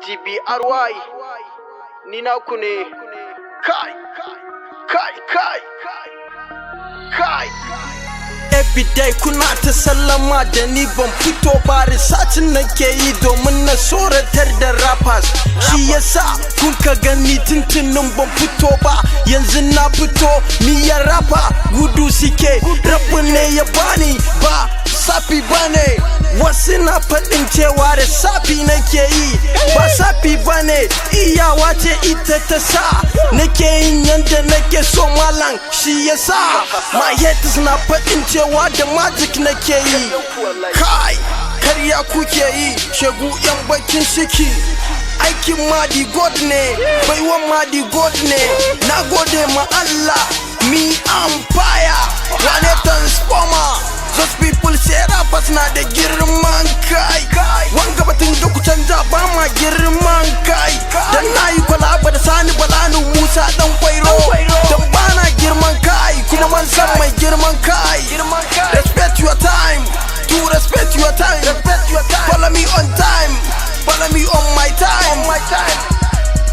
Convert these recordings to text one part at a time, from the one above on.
GBRY, ni naku ne. Kai, kai, kai, kai. Everyday kuna ta sallama da ni, ban fito ba. Researching nake yi domin na tsoratar da rappers. Shi yasa kun ka gani tuntunin ban fito ba, yanzu na fito. Miyar rapper gudu suke, rabu ne ya bani, ba safi bane. Wasu na faɗin cewa da safi nake yi, ba safi bane, iyawa ce ita ta sa nake yin yanda nake so, malam. Shi yasa my haters na faɗin cewa da magic nake yi. Kai, karya kuke yi, shegu yan bakin ciki. Aikin Madi God ne, baiwan Madi God ne. Na gode ma Allah, me on fire, wane transformer. Those people say rappers na da girman kai. Wanga batun da ku canja, ba ma girman kai. Dan na yi collabo da Sani Balanu Musa Dan Kwairo. Dan ba na girman kai, kuma man san mai girman kai. Respect your time, to respect your time. Follow me on time, follow me on my time.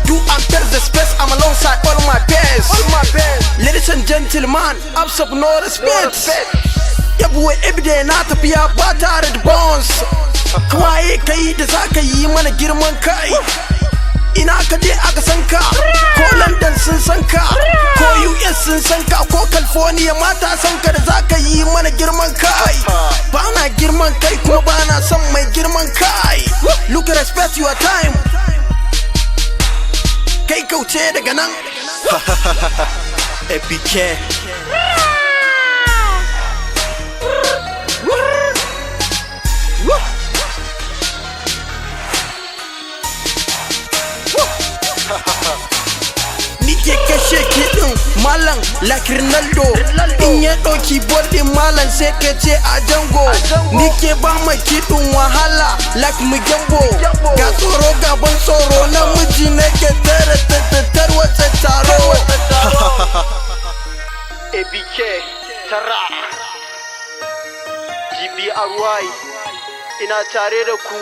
Do and tell the space, I'm alongside all my peers. Ladies and gentlemen, absent no respect. Yabuwa everyday na tafiya ba tare da bounce. Kawaye kai da za ka yi mana girman kai? Ina ka je aka san ka? Ko London sun san ka, ko US sun san ka, ko California mata san ka da za ka yi mana girman kai? Ba na girman kai, kuma ba na son mai girman kai. Look, respect your time. Kai, kauce daga nan. APK. Ni ke kashe kiɗin malam like Ronaldo. In ya ɗauki ball ɗin malam, sai ka ce a jango. Ni ke ba ma kiɗin wahala like Mugambo. Ga tsoro gaban tsoro, namiji ne ke tare tarwatsa taro. ABK tara GBRY, ina tare da ku.